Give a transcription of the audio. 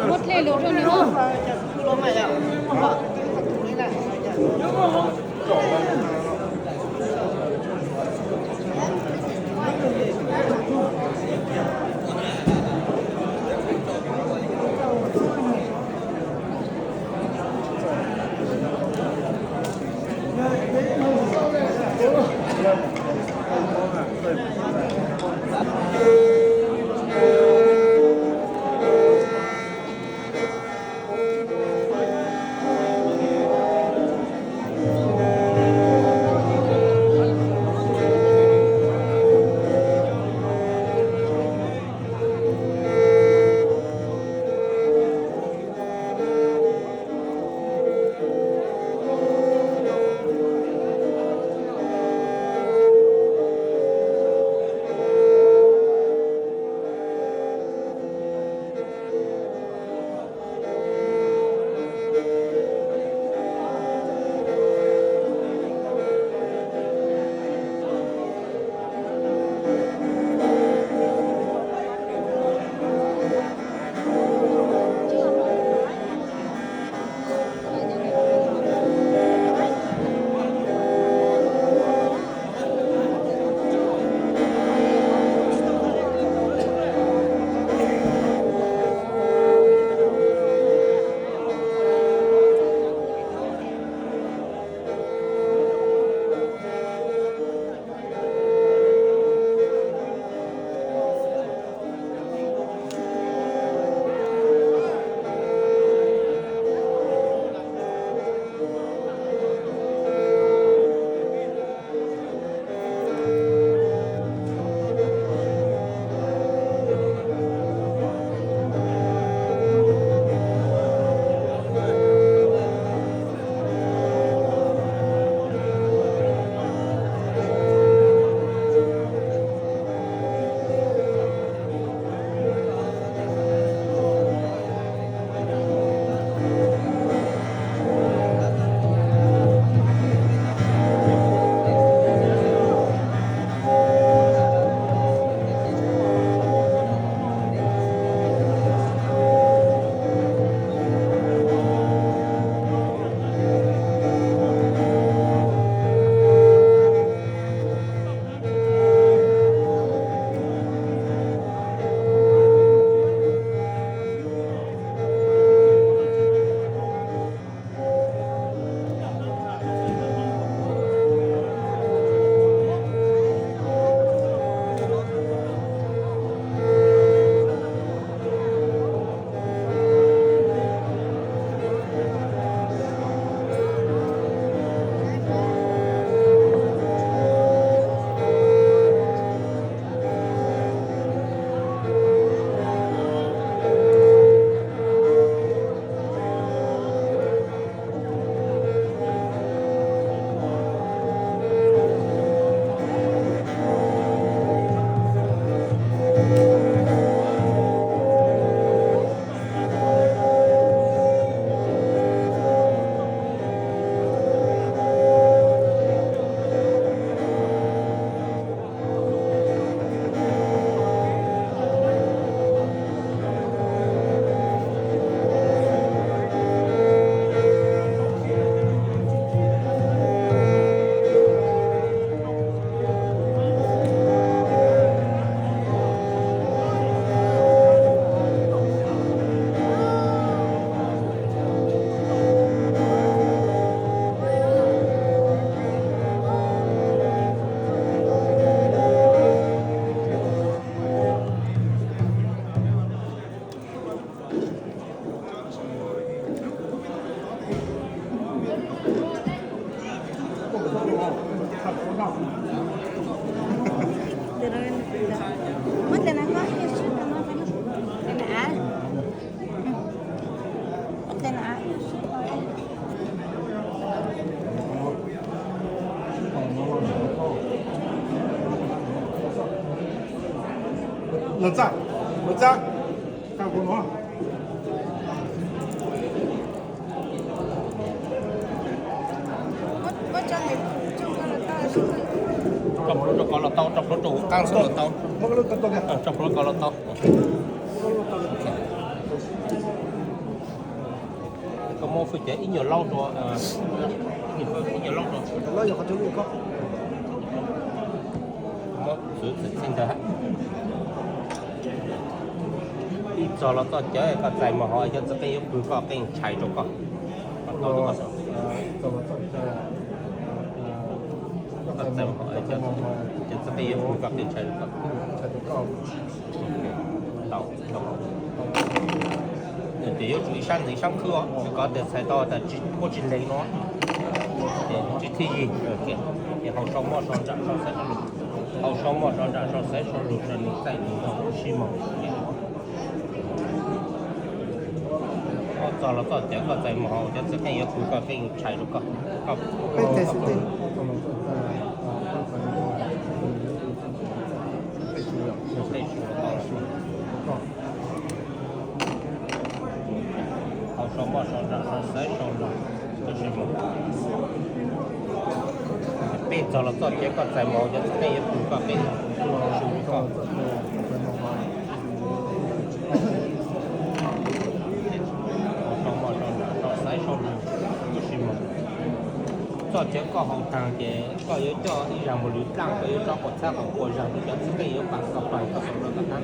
Muab dlej los rau nws. Lawv txaj, lawv txaj, txaj kuv no. Rau pluav rau kov los tau, rau pluav rau hauv qab xwb los tau. Rau pluav kov los tau. Koj muab fwj ces ib nyuag laub rau, ib nyuag laub rau. Muab txwv txim txij ntawd. Ib txog los txoj cawv koj txais mus hauv cov txiv qeej yuav pw koj qeej tshais rau koj. Koj txais mus hauv cov txiv qeej yuav pw koj qeej tshais rau koj. Ces yuav tsum ib sab ntawd ib sab khwb os, koj tias txhais tau tas muaj tsis lees no. Ces tsis thij yig, ces hau sau moj sau ntsaj sau xaiv sau lus, hau sau moj sau ntsaj sau xaiv sau lus rau nws txaij nws nrog lub sij moos. Ob txog los txoj cawv koj txais mus hauv cov txiv qeej yuav pw koj qeej tshais rau koj. Hau sau moj sau ntsaj sau xaiv sau lus rau sij moos. Peb txog los txoj cawv koj txais mus hauv cov txiv qeej yuav pw koj qeej su koj. Hau sau moj sau ntsaj sau xaiv sau lus rau sij moos. Txoj cawv koj haus taag ces koj yuav coj ib zag mus lwm dlaaj, koj yuav tso quas txhab quas quas zag, cov txiv qeej yuav pam koj pam koj xaus rau tom qab.